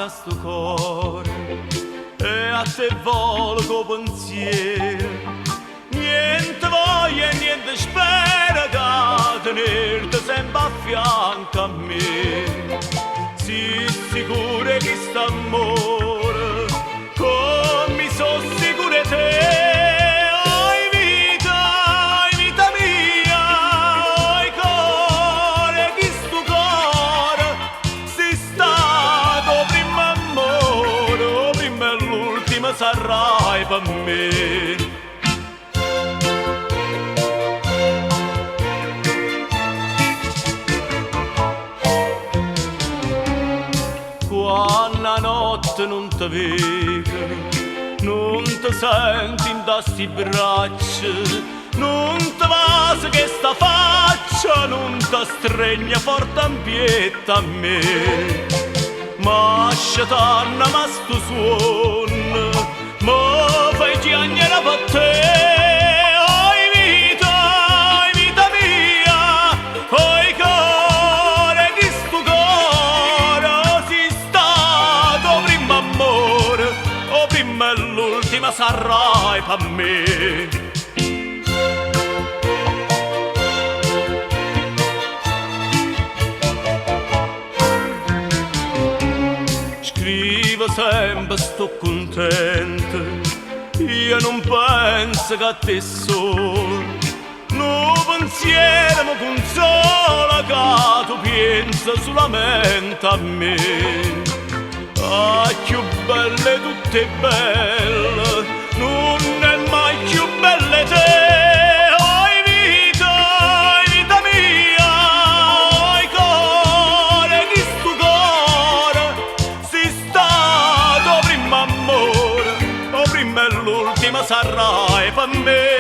mano a stu core e a te volo co pensiero. Niente voglio e niente spero ca tenerte sempre a fianco a me. Si sicuro 'e chist'ammore, comme so' sicuro 'e te. Oi vita, oi vita mia, oi core 'e chistu core, si stato 'o primmo ammore, 'o primmo e l'ultimo sarrai pe' me. Quanno 'a notte nun te veco, nun te sento 'int'a sti braccia, nun te vaso chesta faccia, nun t'astregno forte 'mpietto a me. Ma scetanneme 'a stu suonno, me fai chiagnere pe' te. Oi vita, oi vita mia, oi core 'e chistu core, si stato 'o primmo ammore, 'o primmo e l'ultimo sarrai pe' me. Scrivo sempe sto cuntento, io nun penso che a te solo. Nu pensiero mi consola che tu piensi solamente a me. 'A cchiù bella 'e tutte 'e belle, nun è mai cchiù bella 'e te. Oi vita, oi vita mia, oi core 'e chistu core, si stato 'o primmo ammore, 'o primmo e l'ultimo sarrai pe' me.